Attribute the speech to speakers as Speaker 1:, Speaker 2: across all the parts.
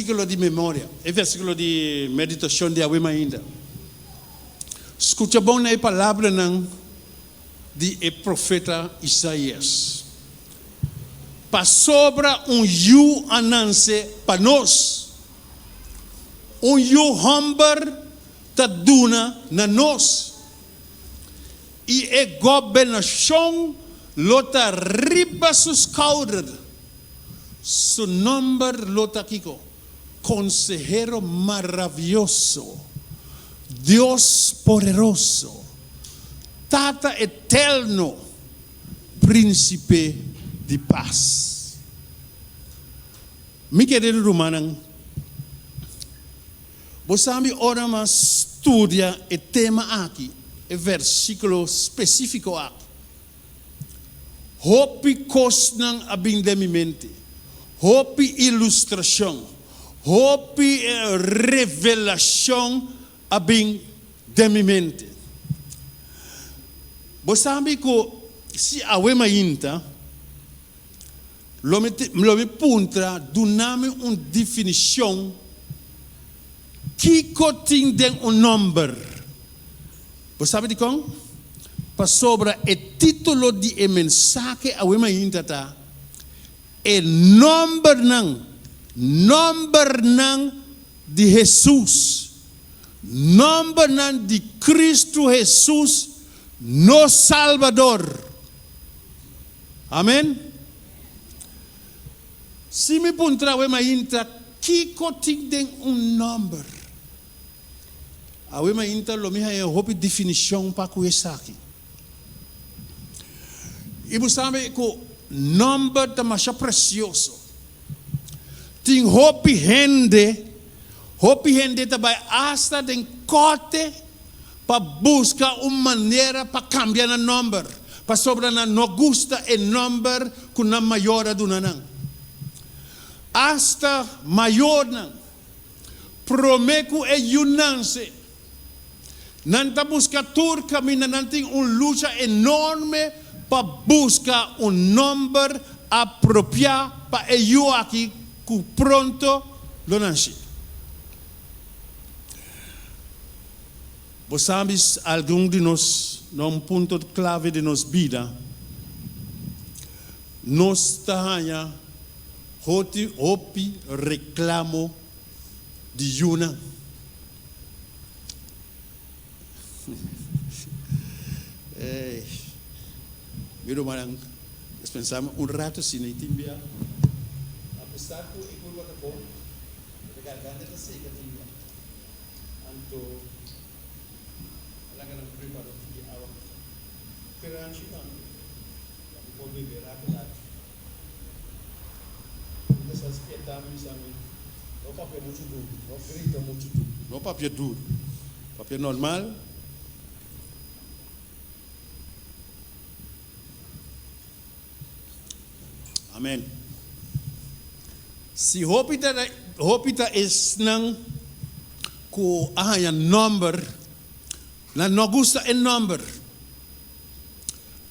Speaker 1: versíkulo di memoria, e versíkulo di meditashon di awe mainta. Skucha bon na e palabranan di e profeta Isaías, Pasobra un yu a nanse pa nos, un yu hòmber ta duna na nos, i e gobernashon lo ta riba su skouder. Su nòmber lo ta kiko? Konsehero Maravioso, Dios Poderoso, Tata Eterno, Prínsipe di Pas. Mi kerido rumannan, bo sabi ora mi a studia e tema aki, e versíkulo spesífiko aki, Hopi kosnan a bin den mi mente, hopi ilustrashon, hopi revelashon a bin den mi mente. Bo sabi ku si awe mainta lo mi lo mi puntra duna mi un definishon kiko tin den un nòmber. Bo sabi dikon? Pasobra e título di e mensahe awe mainta ta, E nòmbernan, nòmbernan di Hesus, nòmbernan di Kristu Hesus, nos Salbador. Amen. Si mi puntra awe mainta, kiko tin den un nòmber? Awe mainta lo mi haña hopi definishon pa ku esaki. I bo sabi ku nòmber ta masha presioso. Tin hopi hende, hopi hende ta bai asta den kòrte pa buska un manera pa kambia nan nòmber, pasobra nan no gusta e nòmber ku nan mayor a duna nan. Asta mayornan Promé ku e yu nanse, nan ta buska tur kaminda, nan tin un lucha enorme pa buska un nòmber apropiá pa e yu aki ku pronto lo nanse. Bo sabi algun di nos na un punto klave di nos bida, nos ta haña Hoti hopi reclamo di yunan. Ey, mi rumannan, dispensá mi un rato si no tin bia. Apesar cu e curva ta bon, e garganta ta seca tin bia. Anto, a laga nan prepara un tiki awa crunchy pa mi, pa mi por bebe rato rato. Mi ta sa spietá mi bisa mi, No papia muchu duru, no grita muchu duru, no papia duru, papia normal. Amen. Si hopi ta hopi ta esnan ku a haña nòmber, nan no gusta e nòmber.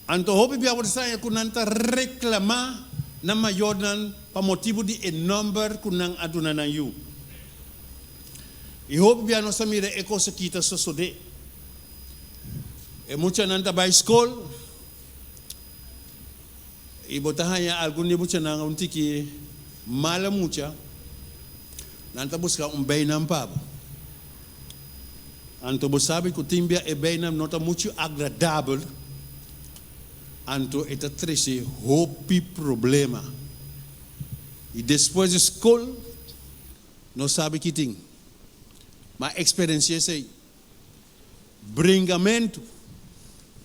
Speaker 1: Anto hopi bia bo ta saña ku nan ta reklamá nan mayornan pa motibu di e nòmber ku nan a duna nan yu. I hopi bia nos ta mira e kos aki ta sosodé. E muchanan ta bai skol i bo ta haña algun di e muchanan un tiki mala mucha, nan ta buska un beinan pa bo. Anto bo sabi ku tin bia e beinan no ta muchu agradabel, anto e ta trese hopi problema. I despues di skol no sabi ki tin. Ma eksperensia esei. Bringamentu,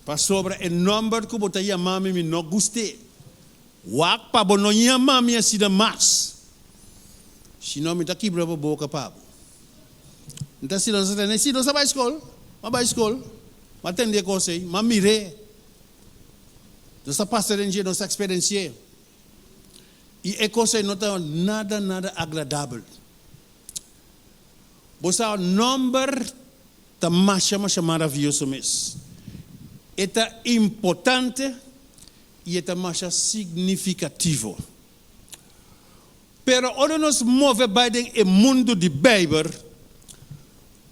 Speaker 1: pasobra e nòmber ku bo ta yama mi, mi no gust'é. Wak pa bo no yama mi asina mas, sino mi ta kibra bo boka pa bo. N ta sila nos a tende, si nos a bai skol, m'a bai skol, m'a tende e kos ei, m'a mir'é. Nos ta pasa den dje, nos ta eksperensi'é. I e kos ei no ta nada, nada agradabel. Bo sa, nòmber ta masha, masha maravioso mes. E ta importante i e ta masha signifikativo. Pero ora nos move bai den e mundu di Bijbel,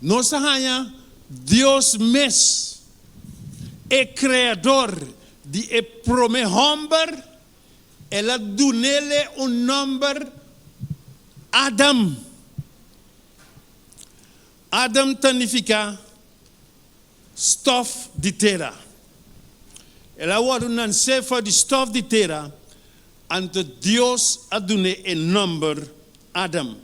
Speaker 1: nos a haña Dios mes, e Kreador di e promé hòmber, el a dun'ele un nòmber, Adam. Adam ta nifiká stòf di tera. El a wòrdu nansé for di stòf di tera, anto Dios a dun'é e nòmber Adam.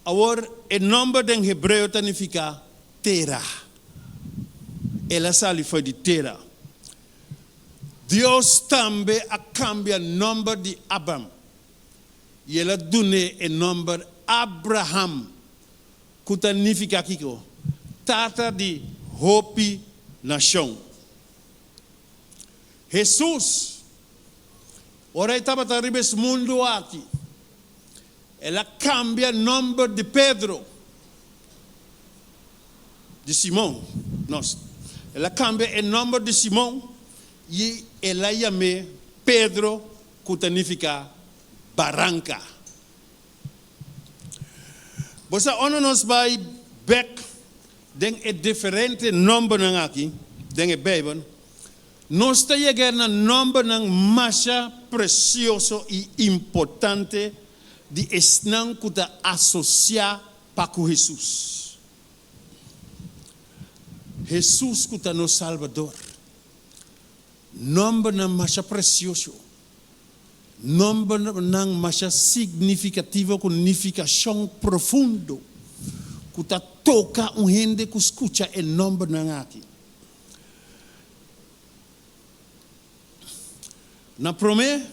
Speaker 1: Awor, e nòmber den hebreo ta nifiká tera. El a sali for di tera. Dios tambe a kambia nòmber di Abram, i el a dun'é e nòmber Abraham, Ku ta nifiká kiko? Tata di hopi nashon. Hesus, ora e tabata riba es mundu aki, el a kambia nòmber di Pedro, di Simon, no, el a kambia e nòmber di Simon i el a yam'é Pedro, ku ta nifiká baranka. Bo sa unda nos bai bek den e diferente nombernan aki den e Bijbel, nos ta yega na nombernan masha precioso i importante di esnan cu ta asocia pa cu Jesus. Jesus cu ta nos Salbador. Nombernan masha precioso. Nòmbernan masha signifikativo ku nifikashon profundo ku ta toka un hende ku skucha e nòmbernan aki. Na promé,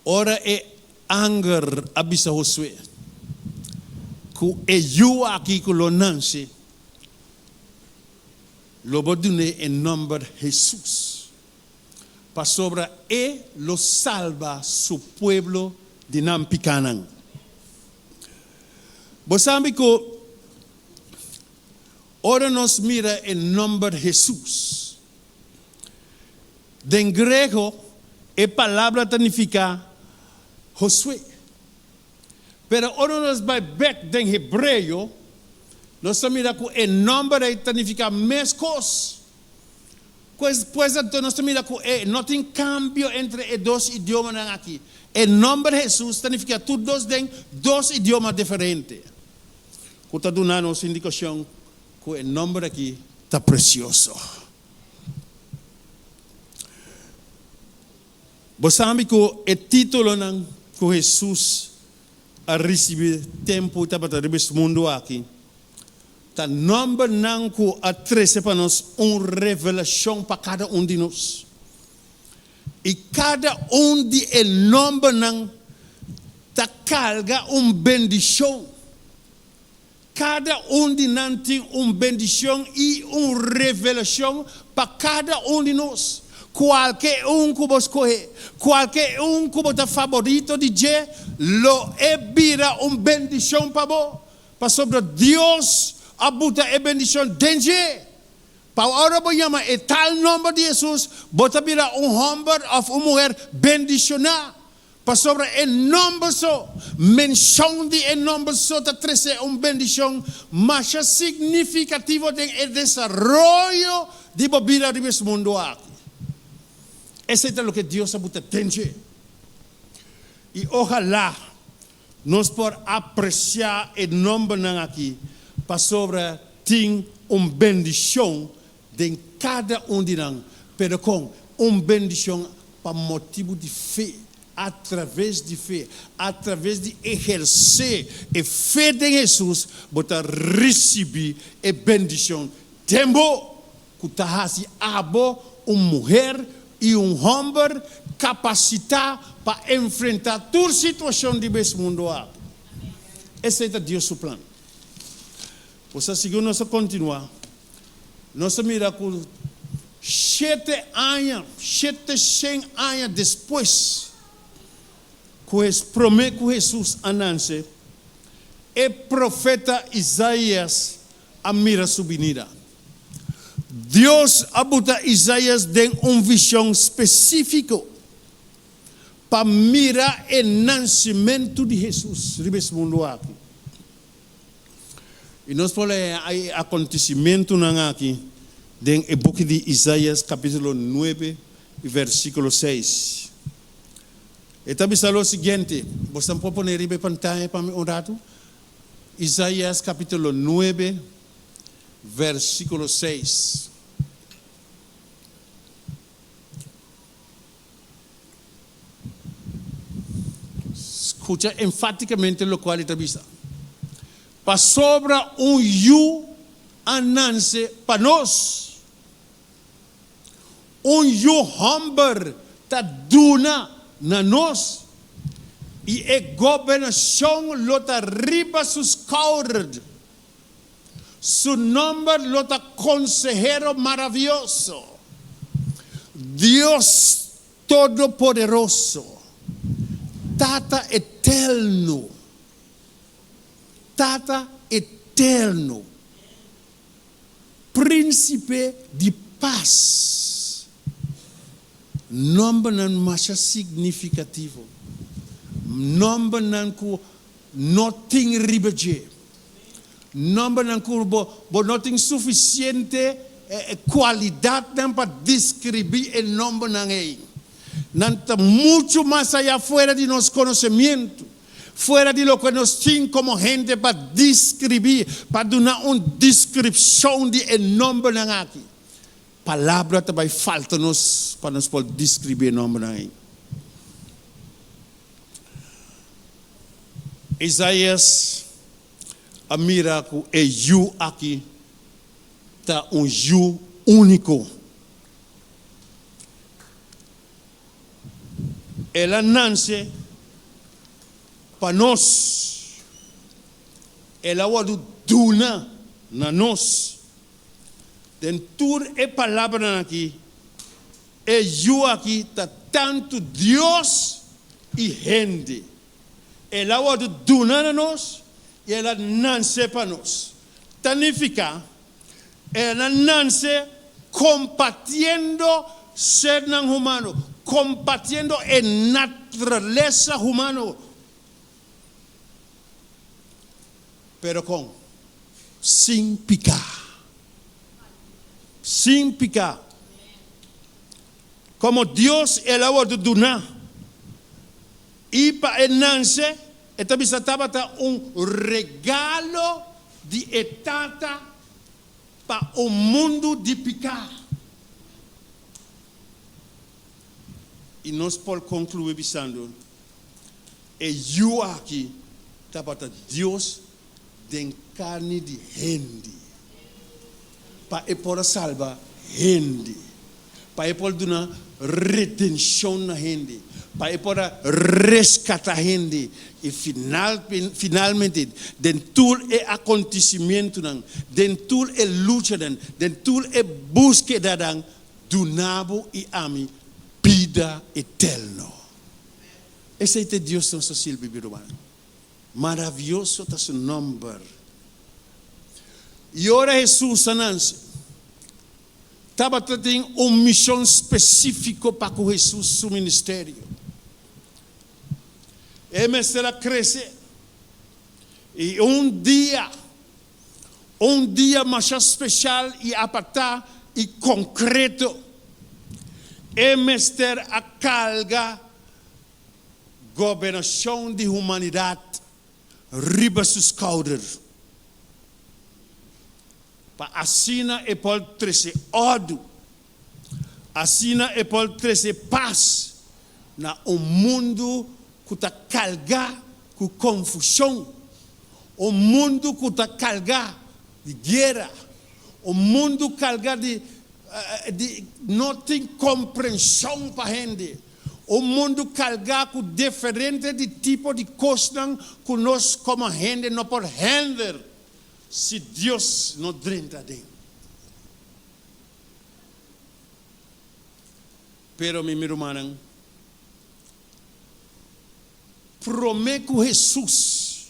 Speaker 1: ora e anger a bisa Josué ku e yu aki ku lo nanse, Lo bo dun'é e nòmber Hesus, pasobra e lo salba su pueblo di nan pikánan. Bo sabi ku ora nos mira e nòmber Hesus, den grego e palabra ta nifiká Josué. Pero ora nos bai bek den hebreo, nos ta mira ku e nòmber ei ta nifiká meskos. Pues, pues anto nos ta mira ku e no tin kambio entre e dos idiomanan aki. E nòmber Hesus ta nifiká tur dos den dos idioma diferente, ku ta duna nos indikashon ku e nòmber aki ta presioso. Bo sabi ku e títulonan ku Hesus a risibí tempu e tabata riba es mundu aki ta nòmbernan ku a trese pa nos un revelashon pa kada un di nos. I kada un di e nòmbernan ta karga un bendishon. Kada un di nan tin un bendishon i un revelashon pa kada un di nos. Kualke un ku bo skohe, kualke un ku bo ta faborito di dje, lo e bira un bendishon pa bo, pasobra Dios a buta e bendishon den dje. Pa ora bo yama e tal nòmber di Hesus, bo ta bira un hòmber òf un muher bendishoná. Pasobra e nòmber so, menshon di e nòmber so ta trese un bendishon masha signifikativo den e desaroyo di bo bida riba es mundu aki. Esei ta loke Dios a buta den dje. I ohalá nos por apresiá e nòmbernan aki, pasobra tin un bendishon Den kada un di nan, pero kon un bendishon pa motibu di fe, atraves di fe, atraves di ehersé e fe den Hesus, bo ta risibí e bendishon den bo, ku ta hasi abo un muher i un hòmber kapasitá pa enfrentá tur situashon di bes mundu aki. Esei ta Dios su plan. Bo sa, segun nos a kontinuá, Nos ta mira ku shete aña, sheteshen aña despues ku promé ku Hesus a nanse, e profeta Isaias a mira su binida. Dios a buta Isaias den un vishon spesífiko. pa mira e nansimentu di Hesus riba es mundu aki. I nos por lea e akontesimentunan aki den e buki di Isaias kapítulo nuebe i versíkulo seis. E ta bisa lo siguiente, boso por pone riba e pantaya pa mi un ratu? Isaias kapítulo nuebe versíkulo seis. Skucha enfátikamente lokual e ta bisa, Pasobra un yu a nanse pa nos, un yu hòmber ta duna na nos, i e gobernashon lo ta riba su skouder. Su nomber lo ta Consehero Maravioso, Dios Todopoderoso, Tata Eterno, Tata Eterno, Principe di Paz. Nombernan masha significativo, nombernan cu no tin riba dje. Nombernan ku bo bo no tin sufisiente kualidatnan pa deskribí e nombernan ei. Nan ta muchu mas ayá fuera di nos konosemientu, fuera di loke nos tin komo hende pa deskribí, pa duna un deskripshon di e nombernan aki. Palabra ta bai falta nos pa nos por deskribí e nombernan ei. Isaias a mira ku e yu aki ta un yu úniko. El a nanse pa nos. El a wòrdu duna na nos. Den tur e palabranan aki, e yu aki ta tantu Dios i hende. El a wòrdu duna na nos i el a nanse pa nos. Ta nifiká, el a nanse kompartiendo sernan humano, kompartiendo e naturalesa humano. Pero kon? Sin piká. Sin piká. Komo Dios el a wòrdu duná. I pa e nanse, e ta bisa tabata un regalo di e Tata pa un mundu di piká. I nos por konkluí bisando, e Yu aki tabata Dios den karni di hende, pa e por a salba hende, pa e por duna redenshon na hende, pa e por a reskatá hende, i finalmente den tur e akontesimentunan, den tur e luchanan, den tur e búskedanan, duna bo i ami bida eterno. Esei ta e Dios nos ta sirbi, mi rumannan. Maravioso ta su nomber. I ora Hesus a nanse, tabata tin un mishon spesífiko pa ku Hesus su ministerio. E mester a krese, i un dia, un dia masha speshal i apartá i konkreto, e mester a karga Gobernashon di humanidat riba su skouder, pa asina e por trese òrdu, asina e por trese pas na un mundu ku ta kargá ku konfushon, un mundu ku ta kargá di guera, un mundu kargá di di no tin komprenshon pa hende. Un mundu kargá ku diferente di tipo di kosnan ku nos komo hende no por hènder si Dios no drenta aden. Pero mi rumannan, promé ku Hesus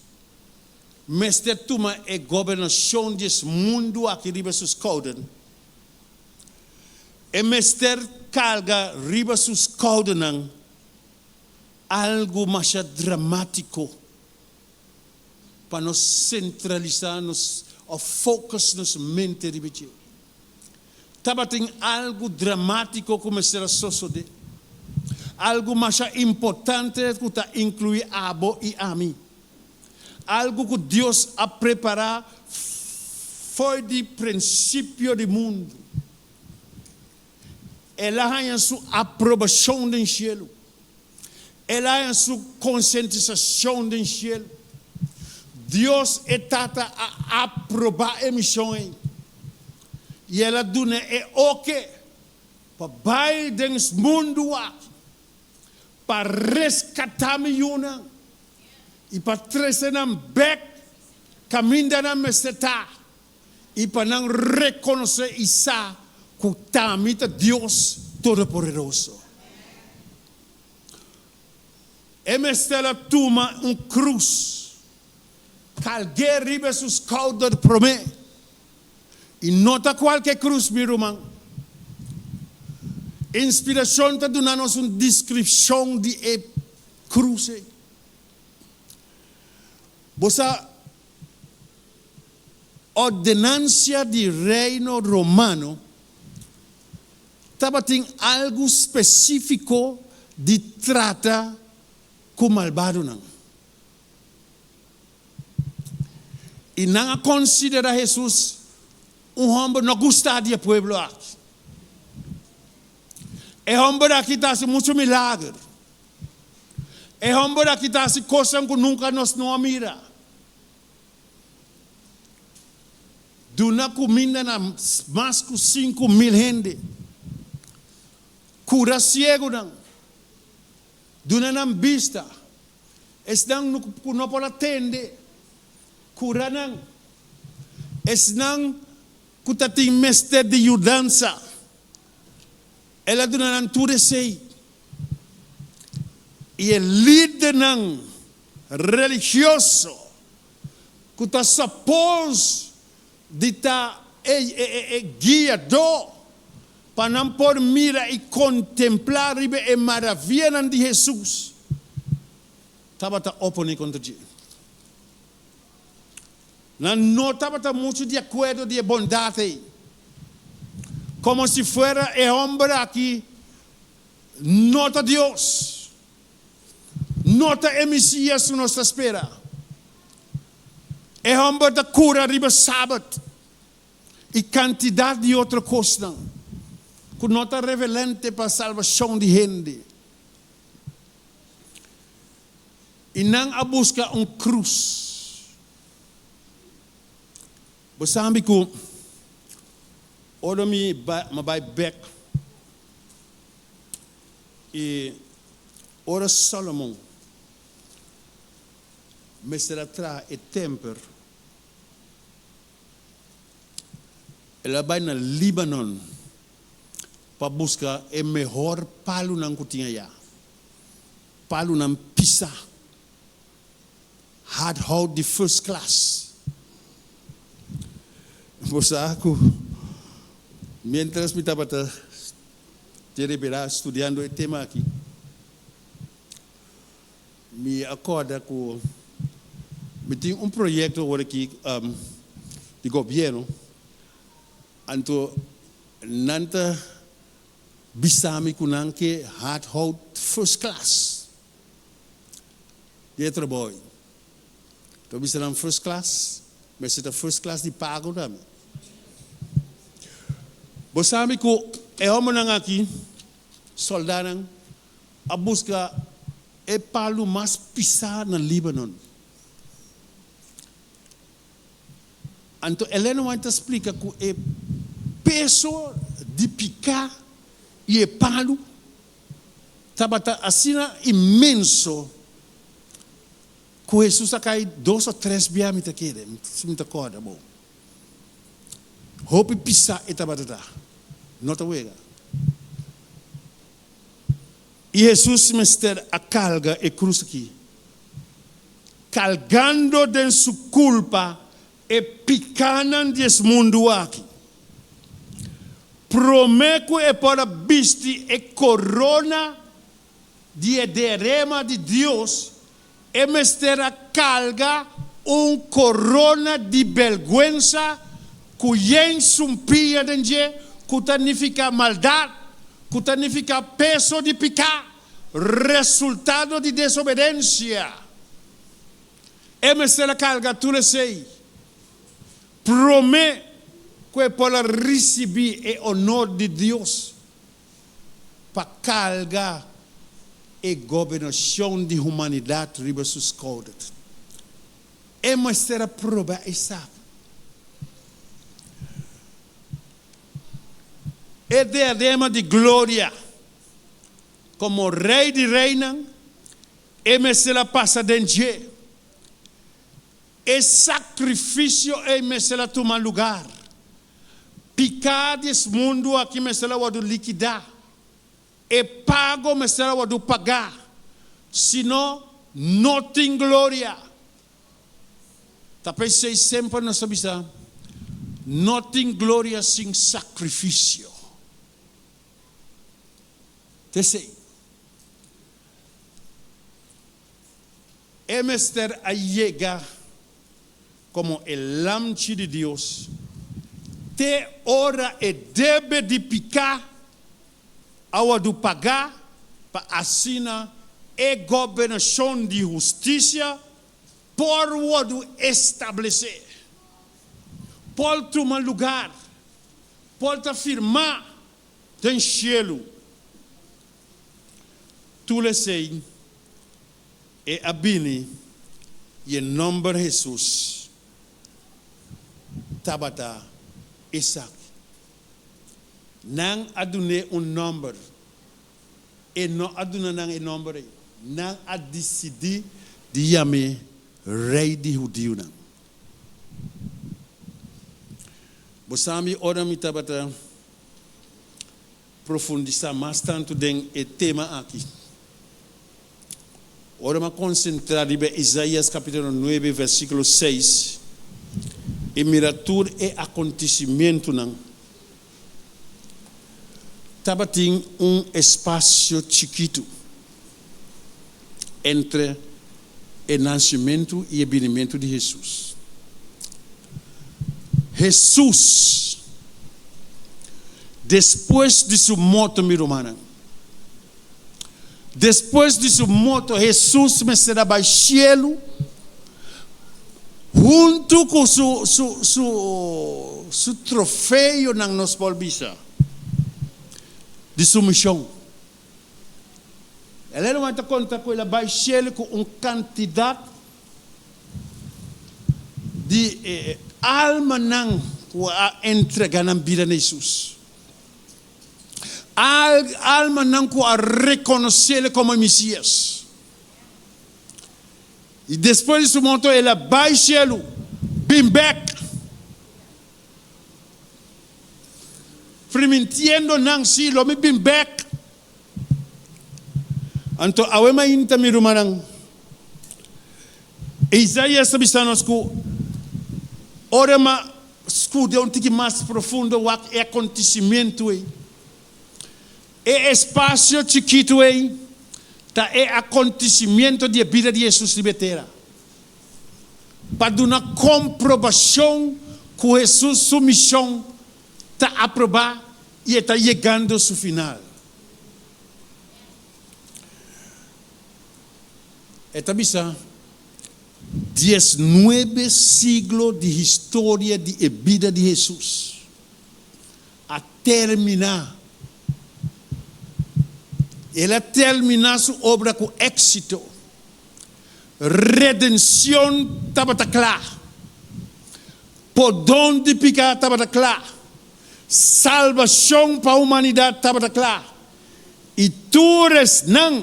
Speaker 1: mester tuma e gobernashon di es mundu aki riba su skouder, E mester karga riba su skoudernan Algu masha dramátiko pa nos sentralisá nos òf focus nos mente riba dje. Tabatin algu dramátiko ku mester a sosodé, algu masha importante ku ta inkluí abo i ami, algu ku Dios a prepará for di prinsipio di mundu. El a haña su aprobashon den shelu. El a haña su konsientisashon den shelu. Dios e Tata a aprobá e mishon ei, i el a duna e oke pa bai den es mundu aki pa reskatá mi yunan i pa trese nan bèk kaminda nan mester ta. I pa nan rekonosé i sa ku t'ami ta Dios Todopoderoso. E mester a tuma un krus, kalg'é riba su skouder promé. I no ta kualke krus, mi ruman. Inspirashon ta duna nos un deskripshon di e krus ei. Bo sa Ordenansia di Reino Romano tabatin algu spesífiko di trata ku malbadonan. I nan a konsiderá Hesus un hòmber no gustá di e pueblo aki. E hòmber aki ta hasi muchu milager. E hòmber aki ta hasi kosnan ku nunka nos no a mira. Duna kuminda na mas ku 5000 hende. Kura siegunan. Duna nan bista. Esnan ku no por a tende, kura nan. Esnan ku ta tin mester di yudansa, el a duna nan tur esei. I e lidernan religioso ku ta suppose di ta e guiadó pa nan por mira i kontemplá riba e maravianan di Hesus, tabata oponé kontra dje. Nan no tabata muchu di akuerdo di e bondat ei, komo si fuera e hòmber aki no ta Dios. No ta e Mesias ku nos ta spera. E hòmber ta kura riba sabat i kantidat di otro kosnan ku no ta revelente pa salbashon di hende. I nan a buska un krus. Bo sabi ku ora mi bai bèk I ora Salomon mester a traha e tèmpel, el a bai na Libanon pa buska e mehor palunan ku tin ayá, palunan pisá, hardhout di first class. Bo sa ku miéntras mi tabata Te reberá studiando e tema aki, mi a kòrda ku mi tin un proyekto awor aki di gobièrnu, anto nan ta bisa mi ku nan ke hardhout first class di e trabou ei. Ta bisa nan first class, mester ta first class di pago tambe. Bo sabi ku e hòmbernan aki, sòldánan, a buska e palu mas pisá na Líbanon. Anto Elena White ta splika ku e peso di piká i e palu tabata asina inmenso ku Hesus a kai dos o tres bia, mi ta kere, si mi ta kòrda bon. Hopi pisá e tabata ta, no ta wega. I Hesus mester a karga e krus aki, kargando den su kulpa e pikánan di es mundu aki. Promé ku e por a bisti e korona. di e derema di Dios, e mester a karga un korona di bèrgwensa ku yen sumpia den dje, ku ta nifiká maldat, ku ta nifiká peso di piká, resultado di desobedensia. E mester a karga tur esei promé ku e por a risibí e onor di Dios pa karga e gobernashon di humanidat riba su skouder. E mester a proba esaki. E diadema di gloria komo Rei di reinan, e mester a pasa den dje. E sakrifisio ei mester a tuma lugar. Piká di es mundu aki mester a wòrdu likidá. E pago mester a wòrdu pagá, sino no tin gloria. Ta p'esei semper nos ta bisa, No tin gloria sin sakrifisio. Ta esei. E mester a yega komo e Lamchi di Dios te ora e debe di piká a wòrdu pagá pa asina e gobernashon di hustisia por wòrdu establesé, por tuma lugar, por ta firmá den shelu. Tur esei e a bini i e nòmber Hesus tabata esaki. Nan a dun'é un nòmber. E no a duna nan e nòmber ei. Nan a disidí di yam'é Rei di hudiunan. Bo sabi ora mi tabata profundisá mas tantu den e tema aki? Ora mi a konsentrá riba Isaías kapítulo nuebe versíkulo seis i mira tur e akontesimentunan, tabatin un espasio chikitu entre e nansimentu i e binimentu di Hesus. Hesus, despues di su morto, mi rumannan, Despues di su morto, Hesus mester a bai shelu huntu ku su su su su trofeonan, nos por bisa, di su mishon. Elena White ta konta ku el a bai shelu ku un kantidat di almanan ku a entrega nan bida na Hesus. Almanan ku a rekonosé-L komo e Mesias. I despues di su morto el a bai shelu, bin bèk, primintiendo nan, Sí, lo mi bin bèk. Anto awe mainta, mi rumannan, Isaías ta bisa nos ku ora ma Studia un tiki mas profundo wak e akontesimentu ei. E espasio chikitu ei ta e akontesimentu di e bida di Hesus riba e tera. Pa duna komprobashon ku Hesus su mishon ta aprobá i e ta yegando su final. E ta bisa. Diesnuebe siglo di historia di e bida di Hesus a terminá. El a terminá su obra ku éksito. Redenshon tabata kla. Pordon di piká tabata kla. Salbashon pa humanidat tabata kla. I tur esnan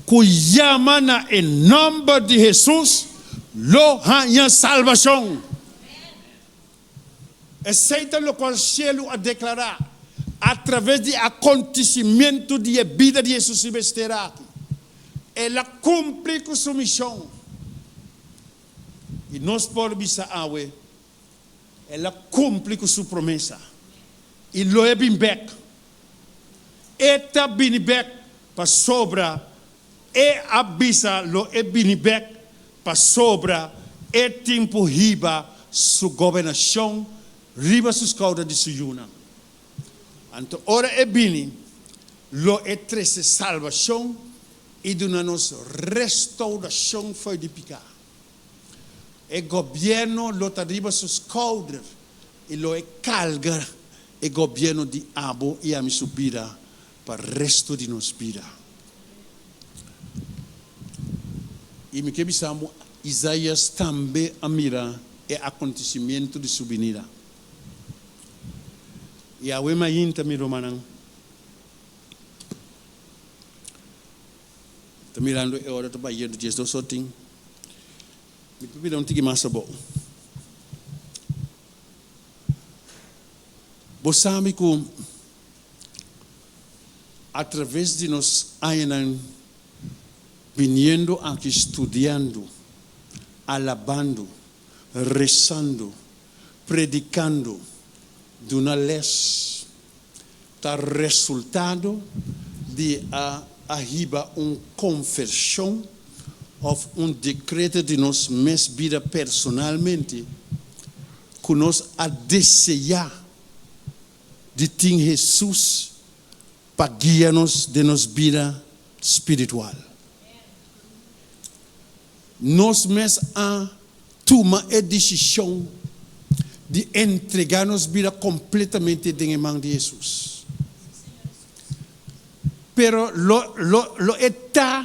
Speaker 1: ku yama na e nòmber di Hesus lo haña salbashon. Esei ta lokual shelu a deklará atraves di akontisimentu di e bida di Hesus riba es tera aki. El a kumpli ku su mishon. I nos por bisa awe, El a kumpli ku su promesa i lo e bin bèk. E ta bini bèk. Pasobra E a bisa lo E bini bek, pasobra E tin por hiba Su gobernashon riba Su skouder di Su yunan. Anto ora E bini, lo E trese salbashon i duna nos restourashon fo'i di piká. E gobièrnu lo ta riba Su skouder i lo E karga e gobièrnu di abo i ami su bida pa resto di nos bida. I mi ke bisa bo, Isaias tambe a mira e akontesimentu di su binida. I awe mainta, mi rumannan, ta mirando e ora ta bayendo diesdos or tin, mi ta bira un tiki mas abou. Bo sabi ku Atraves di nos añanan biniendo aki studiando, alabando, rezando, predicando, duna les, ta resultado di a a hiba un conversion of un decreto di nos mes bida personalmente cu nos a desea di tin Hesus pa guia nos den nos bida spiritual. Nos mes a tuma e desishon di entregá nos bida kompletamente den e man di Hesus. Pero lo lo lo e ta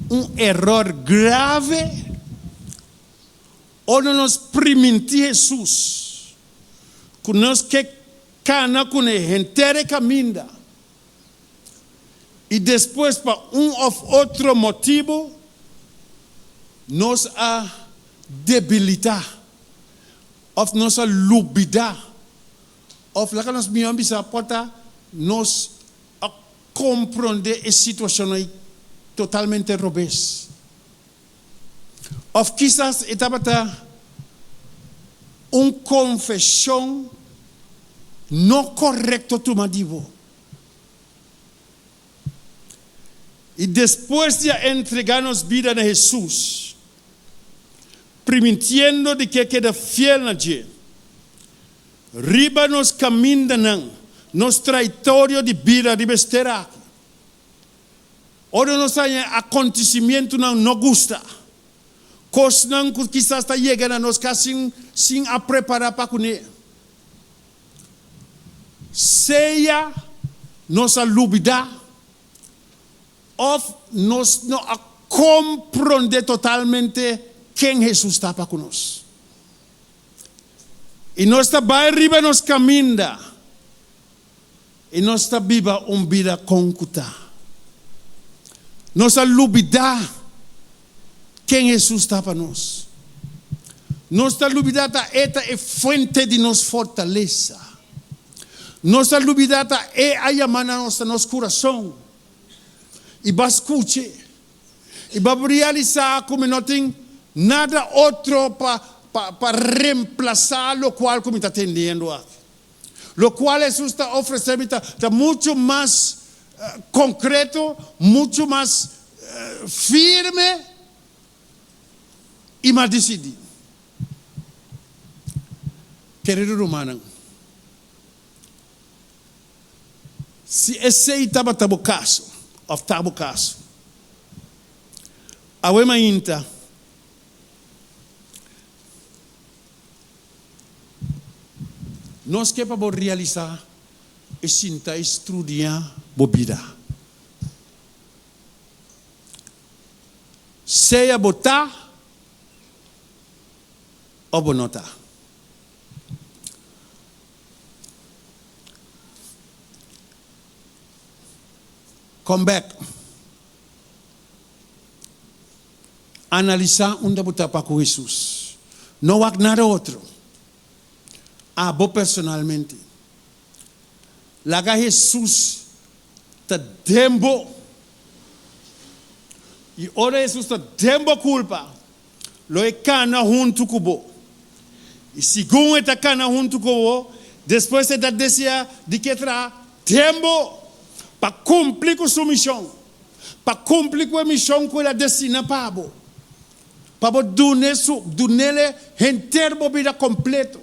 Speaker 1: un eror grave ora nos primintí Hesus ku nos ke kana kuné henter e kaminda i despues pa un òf otro motibu nos a debilitá òf nos a lubidá òf laga nos mihó bisa por ta nos a komprondé e situashon ei totalmente robes. Òf kisas e tabata un konfeshon no korekto tuma di bo. I despues di a entregá nos bida na Hesus, primintiendo di ke keda fiel na dje, riba nos kamindanan, nos traitorio di bida riba es tera aki, Ora nos haña akontesimientunan no gusta, kosnan ku kisas ta yega na nos kas sin sin a prepará pa kuné, sea nos a lubidá òf nos no a komprondé totalmente ken Hesus ta pa ku nos. I nos ta bai riba nos kaminda. I nos ta biba un bida kon ku ta. Nos a lubidá ken Hesus ta pa nos. Nos ta lubidá ta E ta e fuente di nos fortalesa. Nos ta lubidá ta E a yama na nos na nos kurason i bo a skuch'E. I bo a realisá ku mi no tin nada otro pa pa remplasá lokual ku mi ta tendiendo aki. Locual Hesus ta ofrece mi ta ta mucho mas concreto, mucho mas firme y mas dicidi. Querido rumannan, si esey tabata bo caso of ta bo caso, awe mainta, Nos ke pa bo realisá e sinta i strudiá bo bida. Sea bo ta o bo no ta. Come back. Analisá unda bo ta pa ku Hesus. No wak nada otro. Abo personalmente. Laga Hesus ta den bo. I ora Hesus ta den bo kulpa, lo e kana huntu ku bo. I segun e ta kana huntu ku bo, despues e ta deseá di ke traha den bo. Pa kumpli ku su mishon, pa kumpli ku e mishon ku el a destina pa bo, pa bo dun'e su, dun'el henter bo bida kompleto.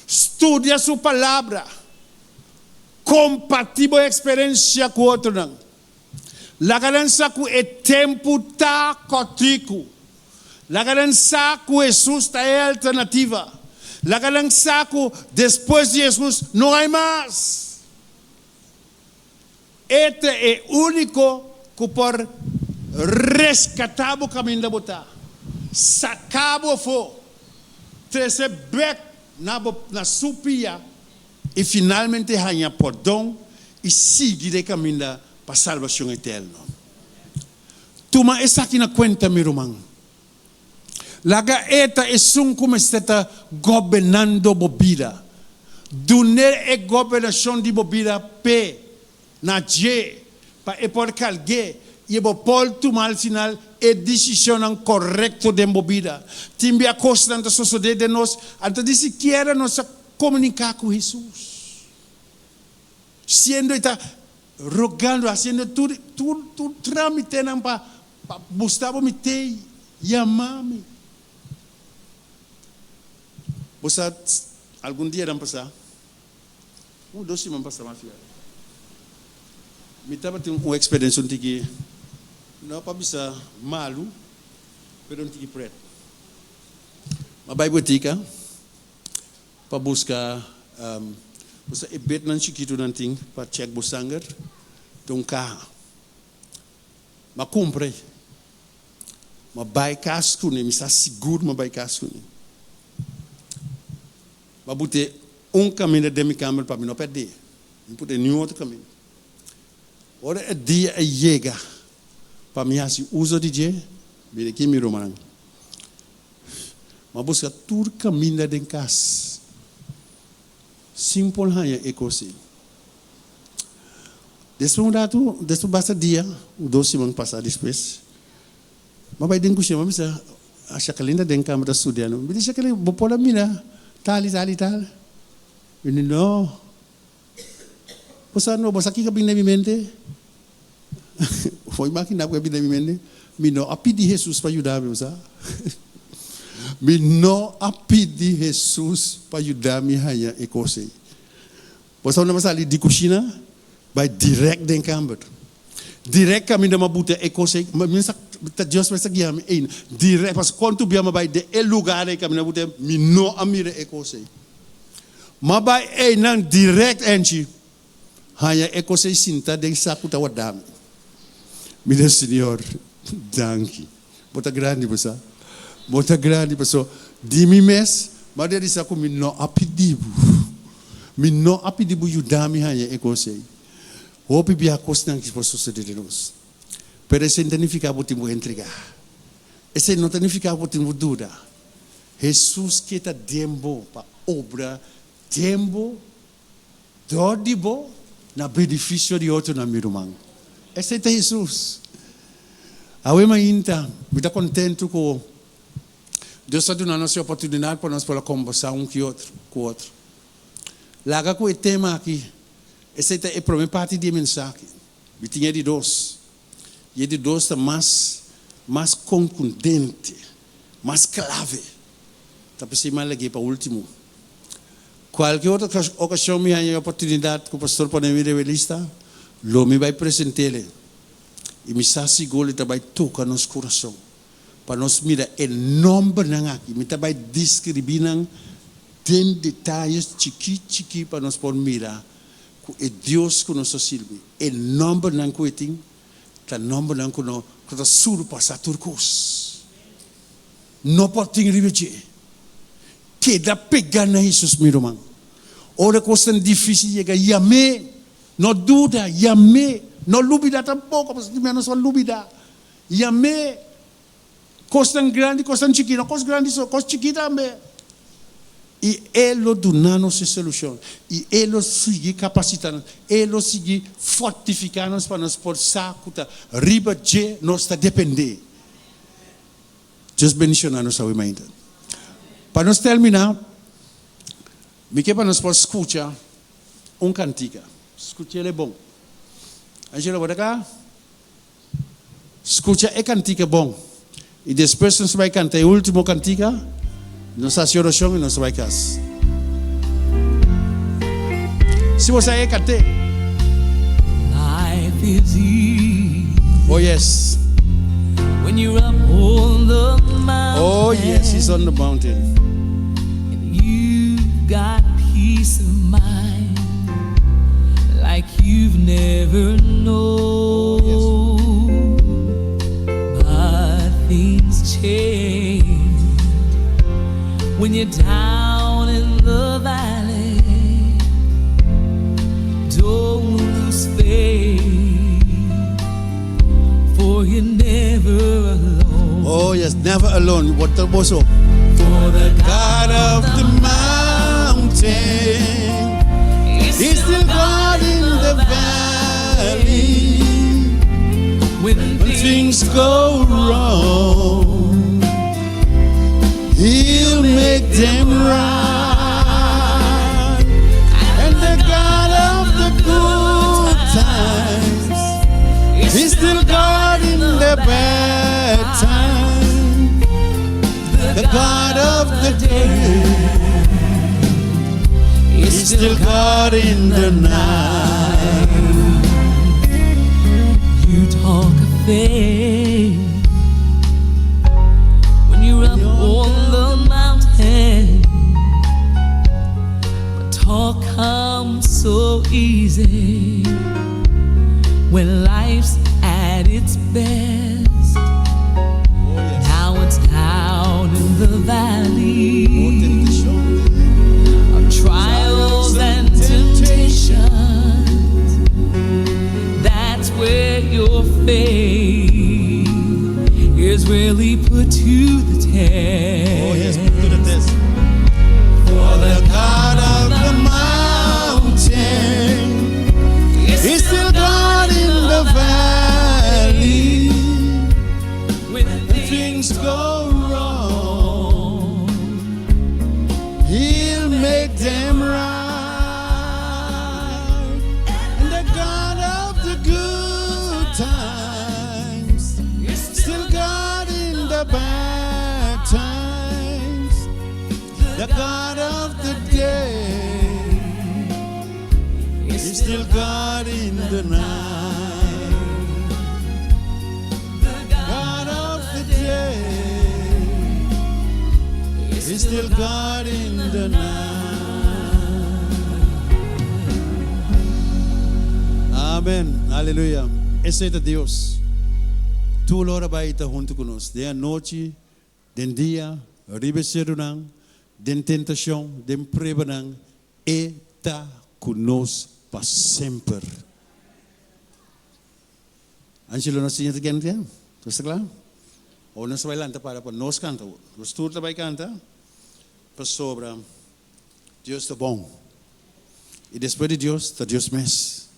Speaker 1: Studia su Palabra, kompartí bo eksperensia ku otronan. Laga nan sa ku e tempu ta kòrtiku. Laga nan sa ku Hesus ta e alternativa. Laga nan sa ku despues di Hesus no hay mas. E ta e úniko ku por reskatá bo kaminda bo ta, saka bo afó, trese bèk na bo na su pia i finalmente haña pordon i sigui den e kaminda pa salbashon eterno. Tuma esaki na kuenta, mi ruman. Laga e ta esun ku mester ta gobernando bo bida. Dun'é e gobernashon di bo bida p'e, na dje, pa e por karg'é i e bo por tuma al final e disishonnan korekto den bo bida. Tin bia kosnan ta sosodé den nos, anto ni sikiera nos a komuniká ku Hesus. Siendo e ta rogando, hasiendo tur tur tur trámitenan pa pa busta bo mi tei yama mi. Bo sa algun dianan pasá, un dos siman pasá mas ya, mi tabatin un eksperensia un tiki, no pa bisa malu, pero un tiki pret. Mi a bai botika pa buska bo sa e bednan chikitu nan tin pa chèk bo sanger den un kaha. M'a kumpra ei. M'a bai kas kuné, mi sa sigur m'a bai kas kuné. M'a but'é un kaminda den mi kamber pa mi no pèrd'é. Mi put'é niun otro kaminda. Ora e dia a yega pa mi hasi uso di dje, mira aki mi rumannan. M'a buska tur kaminda den kas sin por haña e kos ei. Despues un ratu, despues basta dia, un dos siman pasa despues, m'a bai den kushina, m'a bisa a Jacqueline ta den kama ta studiando. Mi di, Jacqueline, bo por a mira tal i tal i tal? Mi di, no. Bo sa no, bo sa kiko a bin den mi mente? Bo imagina ku a bin den mi mente? Mi no a pidi Hesus pa yuda mi, bo sa. Mi no a pidi Hesus pa yuda mi haña e kos ei. Bo sa unda mi a sali di kushina? Bai dirèkt den kamber. Dirèkt kaminda mi a buta e kos ei. Mi sa ta Dios mester guia mi ei. Dirèkt, pasobra kontu bia mi a bai den e lugar ei kaminda mi a buta, mi no a mira e kos ei. Mi a bai einan dirèkt enchi. Haña e kos ei sinta den saku ta warda mi. Mi di, Señor, danki. Bo ta grandi, bo sa. Bo ta grandi, paso di mi mes mi a realisa ku mi no a pidi bo. Mi no a pidi bo yuda mi haña e kos ei. Hopi bia kosnan ki por sosode den nos. Pero esei no ta nifiká bo tin bo entregá. Esei no ta nifiká bo tin bo duda. Hesus ke ta den bo pa obra den bo. Dor di bo na benefisio di otronan, mi ruman. Esei ta Hesus. Awe mainta mi ta kontentu ku Dios a duna nos e oportunidat pa nos por a kombersá un ki otro ku otro. Laga ku e tema aki, esei ta e promé parti di e mensahe. Mi tin e di dos, i e di dos ta mas mas konkundente, mas klave. Ta p'esei mi a lag'é pa último. Kualke otro okashon mi haña e oportunidat ku pastor pone mi riba e lista, lo mi bai present'el i mi sa sigur li ta bai toka nos kurason pa nos mira e nòmbernan aki. Mi ta bai deskribí nan den detayes chikí chikí pa nos por mira ku e Dios ku nos ta sirbi, e nòmbernan ku e tin ta nòmbernan ku no ku ta surpasá tur kos. No por tin riba dje. Keda pegá na Hesus, mi ruman. Ora kosnan difísil yega, yam'é. No duda, yam'é. No lubidá tampoko, pasobra tin bia nos a lubidá. Yam'é. Kosnan grandi, kosnan chikí, no kos grandi so, kos chikí tambe. I E lo duna nos e solushon. I E lo sigui kapasitá nos. E lo sigui fortifiká nos pa nos por sa ku ta riba dje nos ta dependé. Dios bendiciona nos awe mainta. Pa nos termina, mi ke pa nos por scucha un cantica. Scuchele bon. Angelo, bo ta kla? Skucha e kantika bon. I despues nos ta bai kanta e último kantika, nos ta hasi orashon i nos ta bai kas. Si bo sa e, kant'é.
Speaker 2: Life is easy
Speaker 1: Oh yes.
Speaker 2: when you're up on the
Speaker 1: Oh yes, he's
Speaker 2: mountain
Speaker 1: on the mountain.
Speaker 2: and you've got peace of mind like you've never
Speaker 1: Oh yes.
Speaker 2: known. But things change when you're down in the valley. Don't lose faith, for you're never alone.
Speaker 1: Oh yes, never alone. Bo ta bo so.
Speaker 2: For the
Speaker 1: God
Speaker 2: God
Speaker 1: of
Speaker 2: of
Speaker 1: the
Speaker 2: the
Speaker 1: mountain
Speaker 2: is
Speaker 1: is
Speaker 2: still
Speaker 1: still
Speaker 2: God
Speaker 1: God
Speaker 2: in
Speaker 1: in
Speaker 2: the
Speaker 1: the
Speaker 2: valley.
Speaker 1: valley.
Speaker 2: When
Speaker 1: When
Speaker 2: things
Speaker 1: things go
Speaker 2: go wrong,
Speaker 1: wrong, He'll
Speaker 2: He'll
Speaker 1: make
Speaker 2: make
Speaker 1: them
Speaker 2: them
Speaker 1: right.
Speaker 2: right.
Speaker 1: And
Speaker 2: And
Speaker 1: the
Speaker 2: the
Speaker 1: God
Speaker 2: God
Speaker 1: of
Speaker 2: of
Speaker 1: the
Speaker 2: the
Speaker 1: good
Speaker 2: good
Speaker 1: times
Speaker 2: times is
Speaker 1: is
Speaker 2: still
Speaker 1: still
Speaker 2: God
Speaker 1: God
Speaker 2: in
Speaker 1: in
Speaker 2: the
Speaker 1: the
Speaker 2: bad
Speaker 1: bad
Speaker 2: times.
Speaker 1: time.
Speaker 2: The
Speaker 1: The
Speaker 2: God
Speaker 1: God
Speaker 2: of
Speaker 1: of
Speaker 2: the
Speaker 1: the day
Speaker 2: day is
Speaker 1: is
Speaker 2: still
Speaker 1: still
Speaker 2: God
Speaker 1: God
Speaker 2: in
Speaker 1: in
Speaker 2: the
Speaker 1: the
Speaker 2: night.
Speaker 1: night.
Speaker 2: You talk of faith when you're
Speaker 1: When
Speaker 2: up
Speaker 1: you're
Speaker 2: on
Speaker 1: down
Speaker 2: the
Speaker 1: the
Speaker 2: mountain, but talk comes so easy when life's at its best.
Speaker 1: Oh yes.
Speaker 2: Now it's down in the
Speaker 1: Oh
Speaker 2: valley
Speaker 1: temptation.
Speaker 2: of trials
Speaker 1: Trials
Speaker 2: and
Speaker 1: and temptation.
Speaker 2: temptations. That's where your faith is really put to the
Speaker 1: Oh yes, put to the
Speaker 2: test.
Speaker 1: test.
Speaker 2: For
Speaker 1: For
Speaker 2: the
Speaker 1: the
Speaker 2: God
Speaker 1: God
Speaker 2: of
Speaker 1: of
Speaker 2: the
Speaker 1: the
Speaker 2: mountain
Speaker 1: mountain
Speaker 2: is
Speaker 1: is
Speaker 2: still
Speaker 1: still
Speaker 2: God
Speaker 1: God
Speaker 2: in
Speaker 1: in
Speaker 2: the
Speaker 1: the
Speaker 2: valley.
Speaker 1: valley.
Speaker 2: When
Speaker 1: When
Speaker 2: things
Speaker 1: things
Speaker 2: go
Speaker 1: go wrong,
Speaker 2: wrong,
Speaker 1: He'll
Speaker 2: He'll
Speaker 1: make
Speaker 2: make
Speaker 1: them
Speaker 2: them
Speaker 1: right.
Speaker 2: right.
Speaker 1: And
Speaker 2: And
Speaker 1: the
Speaker 2: the
Speaker 1: God
Speaker 2: God
Speaker 1: of
Speaker 2: of
Speaker 1: the
Speaker 2: the good
Speaker 1: good
Speaker 2: times
Speaker 1: times,
Speaker 2: is
Speaker 1: still
Speaker 2: still God
Speaker 1: God
Speaker 2: in
Speaker 1: in
Speaker 2: the
Speaker 1: the
Speaker 2: bad
Speaker 1: bad
Speaker 2: times.
Speaker 1: times,
Speaker 2: The
Speaker 1: the
Speaker 2: God
Speaker 1: God
Speaker 2: of
Speaker 1: of
Speaker 2: the
Speaker 1: the
Speaker 2: day
Speaker 1: day
Speaker 2: is
Speaker 1: is
Speaker 2: still
Speaker 1: still
Speaker 2: God
Speaker 1: God
Speaker 2: in
Speaker 1: in
Speaker 2: the
Speaker 1: the
Speaker 2: night.
Speaker 1: night.
Speaker 2: The God
Speaker 1: God
Speaker 2: of
Speaker 1: of
Speaker 2: the
Speaker 1: the
Speaker 2: day
Speaker 1: day
Speaker 2: is
Speaker 1: is
Speaker 2: still
Speaker 1: still
Speaker 2: God
Speaker 1: God
Speaker 2: in
Speaker 1: in
Speaker 2: the
Speaker 1: the
Speaker 2: night.
Speaker 1: night. Amen. Aleluya. Esei ta Dios. Tur ora bai ta huntu ku nos. Den anochi, den dia, riba serunan, den tentashon, den pruebanan, E ta ku nos pa semper. Angelo, nos siña ta kende te? Nos ta kla? Awor nos ta bai lanta para pa nos kanta awor. Nos tur ta bai kanta pasobra Dios ta bon. I despues di Dios ta Dios mes.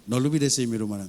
Speaker 1: No lubida esei, mi rumannan.